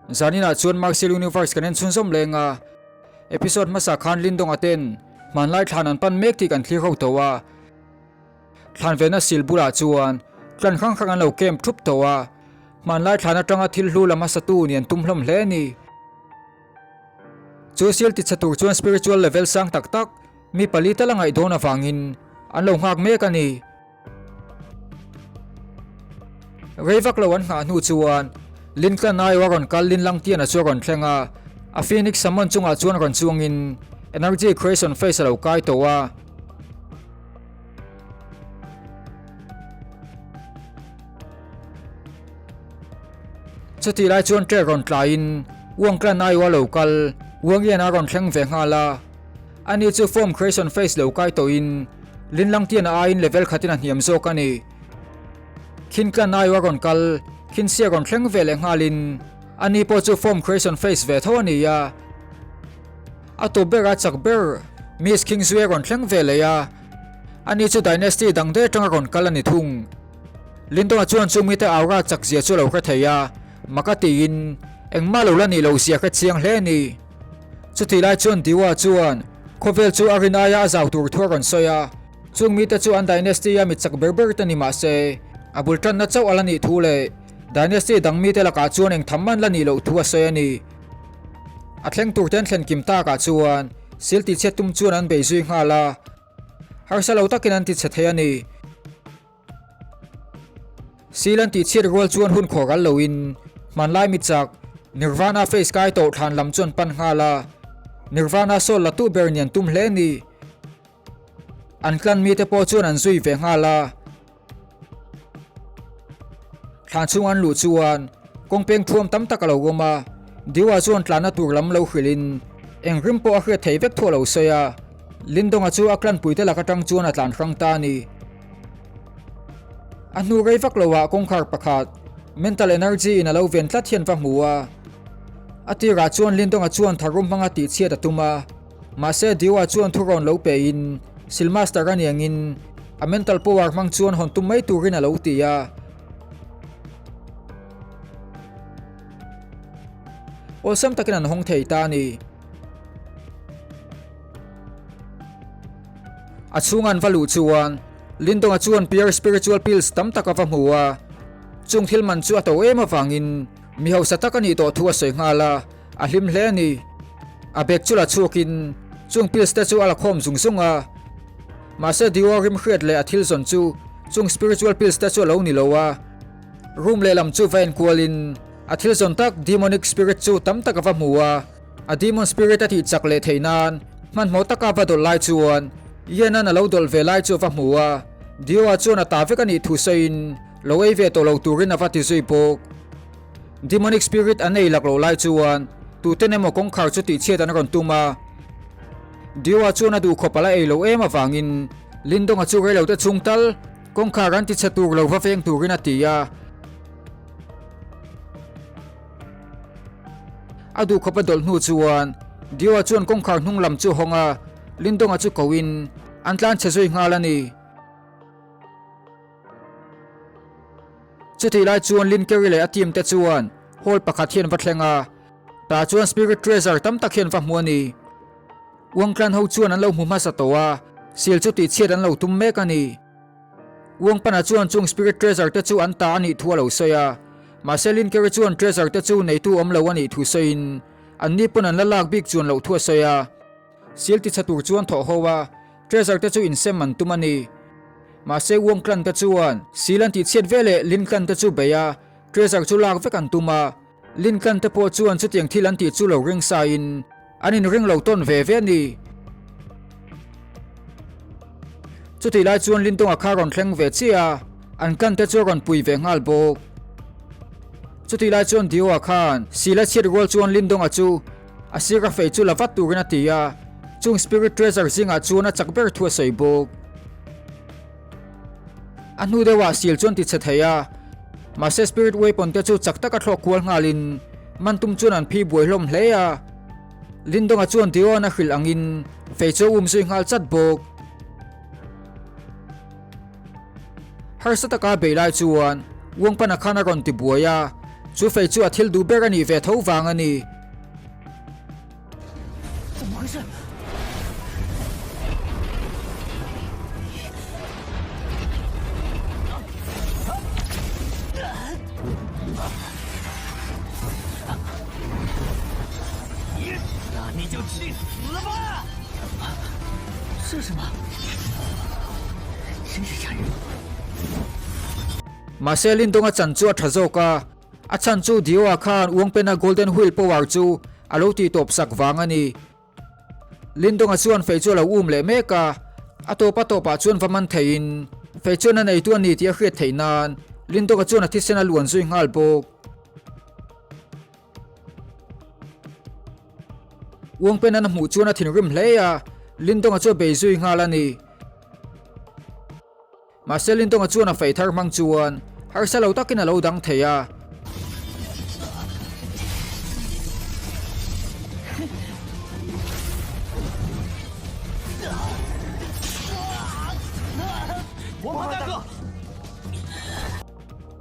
Zaninah chuan Martial Universe kan en chhunzawm leng a, episode hmasa khan Lindonga ten hmanlai thlan an pan mek tih kan thlir ho tawh a. Thlan vena sil bulah chuan tlan hrang hrang an lo camp thup tawh a, hmanlai thlan atanga thil hlu la hmasa tu nih an tum hlawm hle a ni. Chu sil tichhe tur chuan spiritual level sang tak tak mi pali tal a ngaih dawn avangin an lo nghak mek a ni. Rei vak lo an nghah hnu chuan Lincoln aiawh a rawn kal Lin Langtiana chu a rawn thleng a, a Phoenix Summon chungah chuan rawn chuangin Energy Creation Phase a lo kai tawh a. Chutih lai chuan track rawn tlaiin Wang Clan aiawh a lo kal Wang Yan a rawn thleng ve nghal a. Ani chu Form Creation Phase lo kai tawhin Lin Langtiana aiin level khatin a hniam zawk a ni. Khin Clan aiawh a rawn kal Khin Sia rawn thleng ve leh nghalin ani pawh chu Form Creation Phase ve tho a ni a. A tawp ber a chak ber Miss Kingzue rawn thleng ve leh a, ani chu Dynasty dang daih atanga rawn kal a ni thung. Lindon-a chuan chu mite aura chak zia chu a lo hre thei a, mak a tiin engmah lo la nih loh zia hre chiang hle a ni. Chutih lai chuan Diwa chuan khawvel chu a rin aia a zau tur thu a rawn sawi a, chung mite chu an Dynasty-a mi chak ber ber te ni mah se, a bul tanna chauh a la nih thu leh Dynasty dang mite lakah chuan eng tham man la nih loh thu a sawi a ni. A thleng tur te an thlen kim takah chuan sil tihchhiat tum chuan an bei zui nghal a, harsa lo takin an tichhe thei a ni. Sil an tihchhiat rual chuan hun khawh ral loin hmanlai mi chak Nirvana face kai tawh thlan lam chu an pan nghal a, Nirvana sawl la tu ber ni an tum hle a ni. An clan mite pawh chuan an zui ve nghal a. Thlan chhung an luh chuan kawng peng thuam tam tak a lo awm a, Diwa chuan tlanna tur lam lo hrilhin eng rim pawh a hriat theih vek thu a lo sawi a, Lindonga chu a clan puite lak atang chuan a tlan hrang ta a ni. A hnu rei vak loah kawngkhar pakhat mental energy in a lo ven tlat hian va hmu a, a tirah chuan Lindonga chuan tharum hmanga tihchhiat a tum a. Mahse Diwa chuan thurawn lo pein Silmaster a niangin a mental power hmang chuan hawn tum mai turin a lo ti a. Awlsam takin an hawng thei ta a ni. A chhunga an va luh chuan Lindonga chuan pure spiritual pills tam tak a va hmu a. Chung thil man chu a to em avangin mi hausa tak a nih tawh thu a sawi nghal a. A hlim hle a ni. A bag chu la chhuakin chung pills te chu a la khawm zung zung a. Mahse Dior rim hriat leh a thil zawn chu chung spiritual pills te chu a lo ni lo a. Room lehlam chu va enkualin a thil zawn tak demonic spirit chu tam tak a va hmu a. A demon spirit a tih chak leh theih nan hmanhmawh taka va dawlh lai chuan Ian-a'n a lo dawlh ve lai chu a va hmu a. Dior-a chuan a ta vek a nih thu sawiin lo ei ve tawh lo turin a va ti zui bawk. Demonic spirit an ei lak loh lai chuan tuten emaw kawngkhar chu tihchhiat an rawn tum a. Diwa chuan a duhkhawp a la ei loh em avangin Lindonga chu reilote chhung tal kawngkhar an tichhe tur lo va veng turin a ti a. A duhkhawp a dawlh hnu chuan Diwa chuan kawngkhar hnung lam chu hawng a, Lindonga chu koin an tlanchhe zui nghal a ni. Chutih lai chuan Lin Kerry leh a team te chuan hall pakhat hian va thleng a, tah chuan Spirit Treasure tam tak hian va hmu a ni. Wang Clan ho chuan an lo hmu hmasa tawh a, seal chu tihchhiat an lo tum mek a ni. Wang Pana chuan chung Spirit Treasure te chu an ta a nih thu a lo sawi a, mahse Lin Kerry chuan Treasure te chu neitu awm lo a nih thu sawiin anni pawn an la lak bik chuan loh thu a sawi a. Seal tichhe tur chuan thawh ho a, Treasure te chu insem an tum a ni. Mahse Wong Clan te chuan Seal an tihchhiat ve leh Lin Clan te chu bei a, Treasure chu lak vek an tum a. Lin Clan te pawh chuan chutiang thil an tih chu lo ring sa in an inring lo tawn ve ve a ni. Chutih lai chuan Lin Dong-a kha rawn thleng ve chiah a, an clan te chu a rawn pui ve nghal bawk. Chutih lai chuan Dio-a khan Seal a chhiat rual chuan Lin Dong-a chu A sir a fei chu la vat turin a ti a, chung spirit treasure zingah chuan a chak ber thu a sawi bawk. A hnu deuhah seal chuan ti chhe thei a, mahse spirit weapon te chu chak taka thlawk kual nghalin man tum chuan an phi buai hlawm hle a. Lindonga chuan Dion a hrilh angin fei chu a um zui nghal chat bawk. Harsa taka bei lai chuan Wangpana khan a rawn ti buai a, Chu fei chu a thil duh ber a nih ve tho vang a ni. Mahse Lindonga chan chu a tha zawk a, a chhan chu Dio-a khan Uangpena Golden Wheel Power chu a lo tih tawp sak vang a ni. Lindonga chuan fei chu a lo um leh mek a, a tawp a tawpah chuan va man theiin fei chuan a neitu a ni tih a hriat theih nan Lindonga chuan a thisen a luan zui nghal bawk. Uangpen an a hmuh chuan a thinrim hle a, Lindonga chu a bei zui nghal a ni. Mahse Lindonga chuan a fei thar hmang chuan harsa lo takin a lo dang thei a.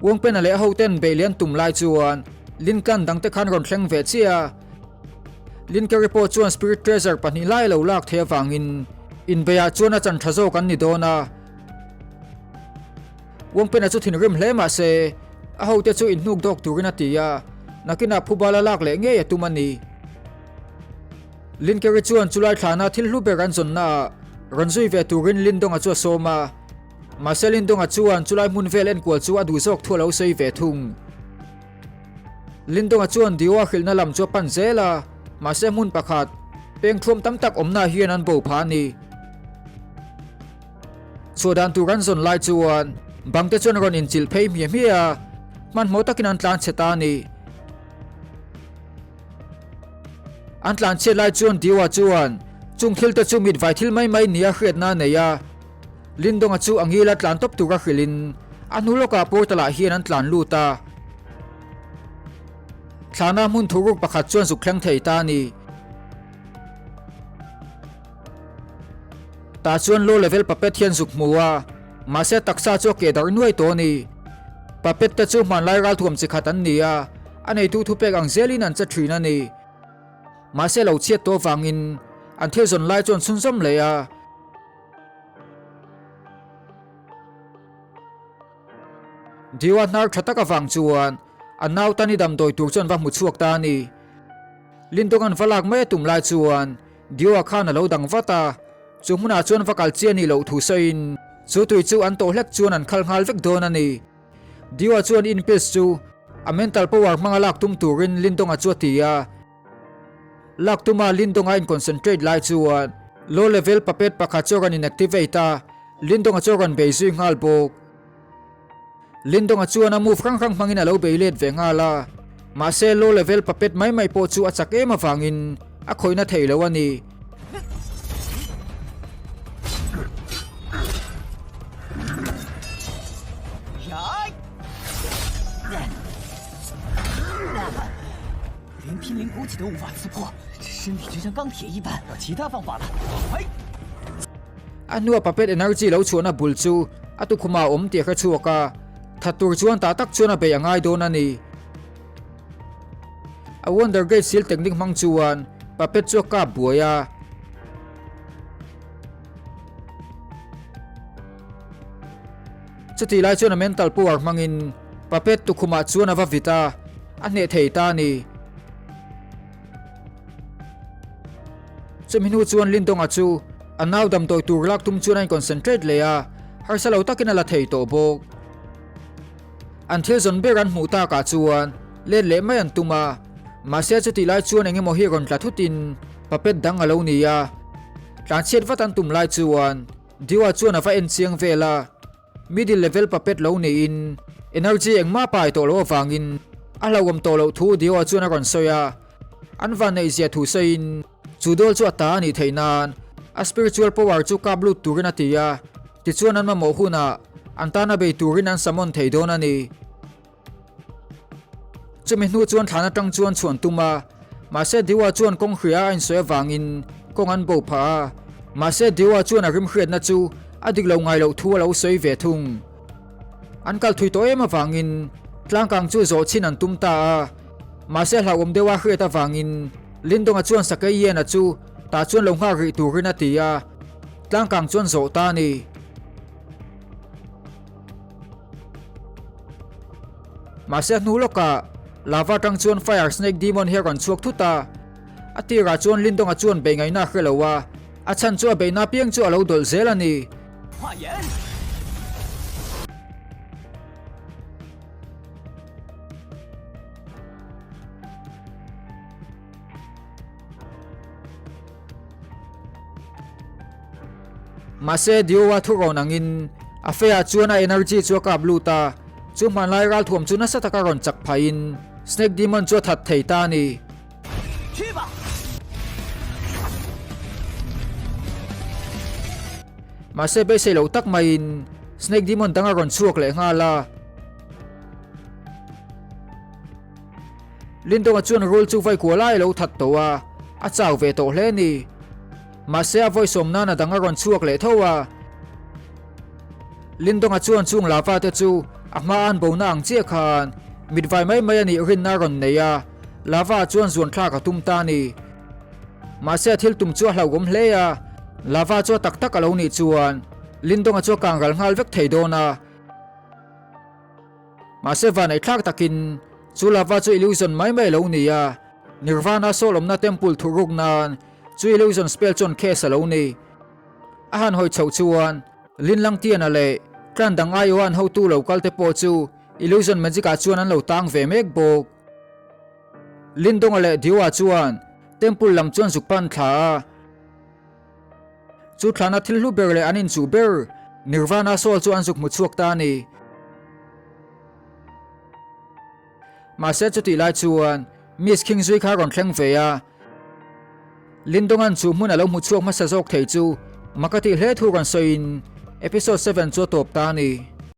Uangpena leh a hoten beih lian tum lai chuan Lincoln dangte khan rawn thleng ve chiah a. Linkery pawh chuan Spirit Treasure pahnih lai a lo lak theih avangin inbeiah chuan a chan tha zawk an ni dawn a. Uangpena chu thinrim hle mah se a hote chu inhnuk dawk turin a ti a, nakinah phubala lak leh ngei a tum a ni. Linkery chuan chulai thlana thil hlu ber an zawnnaah rawn zui ve turin Lindonga chu a sawm a. Mahse Lindonga chuan chulai hmun vel enkual chu a duh zawk thu a lo sawi ve thung. Lindonga chuan Dio a hrilhna lam chu a pan zel a, mahse hmun pakhat, peng thuam tam tak awmna hian an bo phah a ni. Chhuah dan tur an zawn lai chuan bangte chuan rawn inchilh phei hmiah hmiah a, hmanhmawh takin an tlan chhe ta a ni. An tlan chhiat lai chuan Dio-a chuan chung thil te chu mit vai thil mai mai nia hriatna a nei a. Lindonga chu a ngila tlan tawp tura hrilhin a hnu lawkah portal ah hian an tlan lut a. Thlana hmun thuruk pakhat chuan zuk thleng thei ta a ni. Tah chuan low level puppet hian zuk hmu a, mahse taksa chu a keh darh nuai tawh a ni. Puppet te chu hmanlai ralthuam chi khat an ni a, a neitu thupek ang zelin an che thin a ni. Mahse lo chhiat tawh avangin an thil zawn lai chuan chhunzawm leh a. Diwa hnar tha tak avang chuan a nau tan i damdawi tur chuan va hmu chhuak ta a ni. Lindong an va lak mai a tum lai chuan Diwa khan a lo dang vat a, chu hmunah chuan va kal chi a nih loh thu sawiin chu tui chu an tawh hlek chuan an khal nghal vek dawn a ni. Diwa chuan in pills chu a mental power hmanga lak tum turin Lindonga chu a ti a. Lak tuma Lindonga in concentrate lai chuan low level puppet pakhat chu a rawn in activate a, Lindonga chu a rawn bei zui nghal bawk. Lindonga chuan a move hrang hrang hmangin a lo bei let ve nghal a, mahse low level puppet mai mai pawh chu a chak em avangin a khawihna thei lo a ni. A hnua puppet energy lo chhuahna bul chu a tukhumah a awm tih a hre chhuak a, that tur chuan tah tak chuan a beih a ngai dawn a ni. A Wonder Gate seal technique hmang chuan puppet chu a kap buai a. Chutih lai chuan a mental power hmangin puppet tukhumah chuan a va vit a, a hneh thei ta a ni. Chumi hnu chuan Lindonga chu a nau damdawi tur lak tum chuan a in-concentrate leh a, harsa lo takin a la thei tawh bawk. An thil zawn ber an hmuh takah chuan let leh mai an tum a, mahse chutih lai chuan eng emaw hi rawn tla thutin puppet dang a lo ni a, tlanchhiat vat an tum lai chuan Diwa chuan a va en chiang vel a, middle level puppet lo niin energy engmah pai tawh loh avangin a hlauhawm tawh loh thu Diwa chuan a rawn sawi a, an vanneih zia thu sawiin chu dawl chu a ta a nih theih nan a spiritual power chu kap lut turin a ti a, tichuan an mamawh hunah an tana bei turin an summon thei dawn a ni. Chumi hnu chuan thlan atang chuan chhuan tum a, mahse Diwa chuan kawng hria a insawi avangin kawng an bo phah a, mahse Diwa chuan a rimhriatna chu a dik lo ngai loh thu a lo sawi ve thung. An kal thui tawh em avangin. Tlangkang chu zawh chhin an tum ta a, mahse hlauhawm deuha hriat avangin Lindonga chuan Sakei Yena chu tah chuan lo nghak rih turin a ti a, tlangkang chuan zawh ta a ni. Mahse a hnu lawkah lava atang chuan Fire Snake Demon hi a rawn chhuak thut a, a tirah chuan Lindonga chuan beih ngaihna a hre lo a, a chhan chu a beihna apiang chu a lo dawlh zel a ni. Mahse Dioa thurawn angin a feiah chuan a energy chu a kap lut a, chu hmanlai ralthuam chu nasa taka rawn chak phahin Snake Demon chu a that thei ta a ni. Mahse beisei loh tak maiin Snake Demon dang a rawn chhuak leh nghal a. Lindonga chuan rul chu vai kual lai a lo that tawh a, a chau ve tawh hle a ni. Mahse a vawi sawm nan a dang a rawn chhuak leh tho a. Lindonga chuan chung lava te chu a hma an bona ang chiah khan mit vai mai mai a nih rinna a rawn nei a, lava ah chuan zuan thlak a tum ta a ni. Mahse a thil tum chu a hlauhawm hle a, lava chu a tak tak a lo nih chuan Lindonga chu a kang ral nghal vek thei dawn a. Mahse vanei thlak takin chu lava chu illusion mai mai a lo ni a, Nirvana soul awmna temple thuruk nan chu illusion spell chuan case a lo ni. A han hawi chhoh chuan Lin Langtiana leh clan dang aiawha an hotu lo kal te pawh chu illusion magic ah chuan an lo tang ve mek bawk. Lin Donga leh Diwa chuan temple lam chuan zuk pan thla a. Chu thlana thil hlu ber leh an inchuh ber Nirvana soul chu an zuk hmu chhuak ta a ni. Mahse chutih lai chuan Miss Khingzui kha a rawn thleng ve a. Lindongan chu hmun a lo hmu chhuak hmasa zawk thei chu mak a tih hle thu rawn sawiin episode 7 chu a tawp ta a ni.